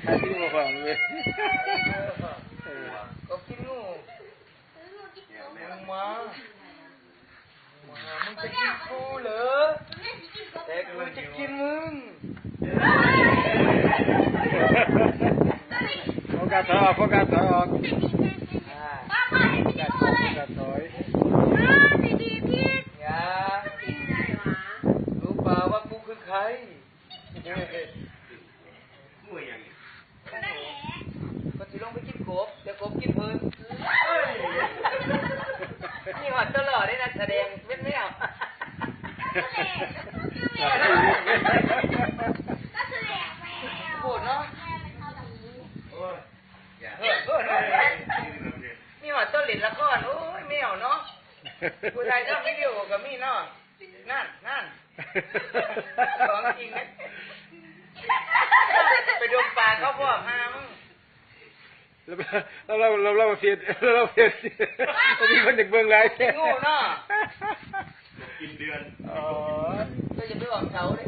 ກິນງົວຂອງເລີຍ ເອີ ກໍກິນງູ ມາ ມາ ມຶງຈະກິນກູເລີ ແຕ່ກູຈະກິນມຶງ. ໂຟກັສຖອຍອອກ ໂຟກັສຖອຍອອກ ອ່າ ໂຟກັສ ໂຟກັສຖອຍ ຢ່າ ຮູ້ປ່າວ່າກູຄືໃຜ? ເພິ່ນຊິລົງໄປກິນກົບ ແຕ່ກົບກິນເພິ່ນ. ມີຮອດຕົວຫຼໍ່ເດ້ ນັກສະແດງເປັນແມວ ໂຫດເນາະ. ເອີ ເອີ ເອີ ມີຮອດຕົວຫຼິ້ນລະຄອນ ໂອ້ຍ ແມວເນາະ ຜູ້ຖ່າຍທຳວິດີໂອກໍມີເນາະ. ນັ້ນ ນັ້ນ ຂອງຈິງນະ ໄປດົມປາເຂົາພ້ອມ ຫາມຶງ. ແລ້ວ ແລ້ວ ແລ້ວ ແລ້ວເຟສ ແລ້ວເຟສ ບໍ່ມີຄົນຢາກເບິ່ງຫຼາຍ ໂງ່ເນາະ ກິນເດືອນ ອໍ ເຈົ້າຢ່າໄປອອກເສົາເດ້.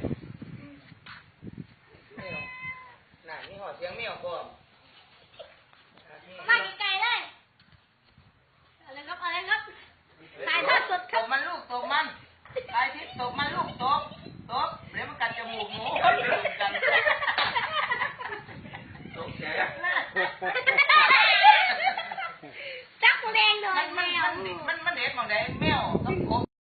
ນັ້ນ ມີຮອດສຽງແມວພ້ອມ.